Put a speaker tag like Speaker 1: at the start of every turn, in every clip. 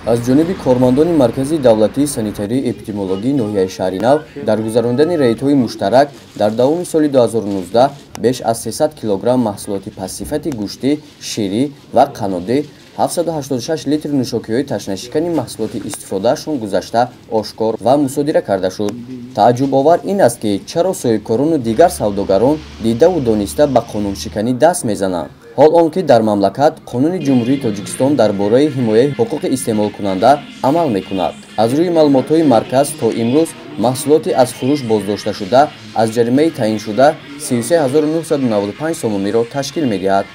Speaker 1: Аз ҷониби кормандони Маркази давлатии санитарию эпидемиологии ноҳияи Шаҳри Нав дар гузарондани рейдҳои муштарак дар давоми соли 2019 беш аз 300 килограмм маҳсулоти пастсифати гӯштӣ, ширӣ ва қаннодӣ, 786 литр нӯшокиҳои ташнашикани маҳсулоти истифодаашон гузашта ошкор ва мусодира карда шуд. Тааҷҷубовар ин аст, ки чаро соҳибкорону дигар савдогарон дидаву дониста ба қонуншиканӣ даст мезананд, ҳол он ки дар мамлакат Қонуни Ҷумҳурии Тоҷикистон дар бораи ҳимояи ҳуқуқи истеъмолкунанда амал мекунад. Аз рӯи маълумотҳои марказ, то имрӯз маҳсулоти аз фурӯш боздошташуда аз ҷаримаи таъиншуда 33995 сомониро ташкил медиҳад.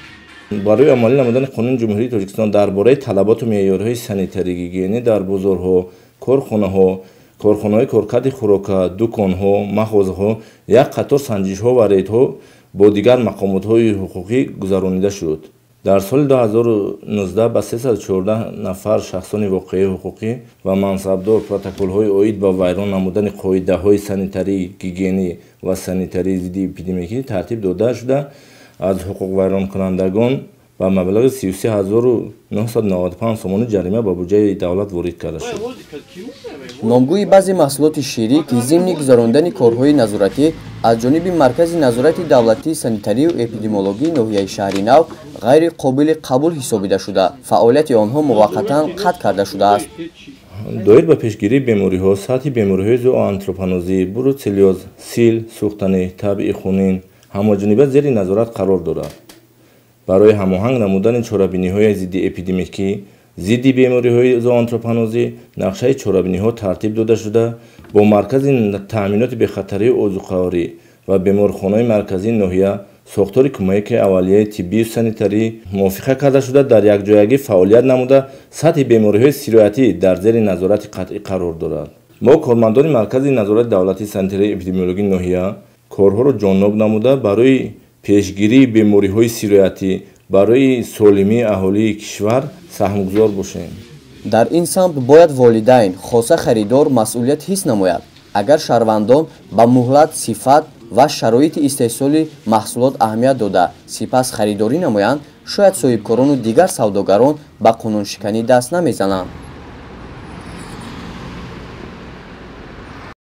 Speaker 2: Барои амалӣ намудани Қонуни Ҷумҳурии Тоҷикистон дар бораи талаботу меъёрҳои санитарӣ гигиенӣ дар бозорҳо, корхонаҳо, корхонаҳои коркарди хӯрока, дуконҳо, мағозаҳо як қатор санҷишҳо ва рейдҳо бо дигар мақомотҳои ҳуқуқӣ гузаронида шуд. Дар соли 2019 ба 314 нафар шахсони воқеии ҳуқуқӣ ва мансабдор протоколҳои оид ба вайрон намудани қоидаҳои санитарии гигиенӣ ва санитарии зидди эпидемикӣ тартиб дода шуда, аз ҳуқуқвайронкунандагон ба маблағи 33 995 сомонӣ ҷарима ба буҷаи давлат ворид карда шуд.
Speaker 1: Номгӯи баъзе маҳсулоти ширӣ, ки зимни гузарондани корҳои назоратӣ аз ҷониби Маркази назорати давлатии санитарию эпидемиологии ноҳияи Шаҳри Нав ғайри қобили қабул ҳисобида шуда, фаъолияти онҳо муваққатан қатъ карда шудааст.
Speaker 2: Доир ба пешгирии бемориҳо, сатҳи бемориҳои зооантропонозӣ, бруцеллёз, сил, сӯхтанӣ, табъи хунин ҳамаҷониба зери назорат қарор дорад. Барои ҳамоҳанг намудани чорабиниҳои зиддиэпидемикӣ, зидди бемориҳои зооантропонозӣ нақшаи чорабиниҳо тартиб дода шуда, бо Маркази таъминоти бехатарии озуқаворӣ ва беморхонаи марказии ноҳия, сохтори кӯмаки аввалияи тиббию санитарӣ мувофиқа карда шуда, дар якҷоягӣ фаъолият намуда, сатҳи бемориҳои сироятӣ дар зери назорати қатъӣ қарор дорад. Мо, кормандони Маркази назорати давлатии санитарии эпидемиологии ноҳия, корҳоро ҷоннок намуда, барои пешгирии бемориҳои сироятӣ, барои солимии аҳолии кишвар саҳмгузор бошем.
Speaker 1: Дар ин самт бояд волидайн, хоса харидор, масъулият ҳис намояд. Агар шаҳрвандон ба муҳлат, сифат ва шароити истеҳсоли маҳсулот аҳамият дода, сипас харидорӣ намоянд, шояд соҳибкорону дигар савдогарон ба қонуншиканӣ даст намезананд.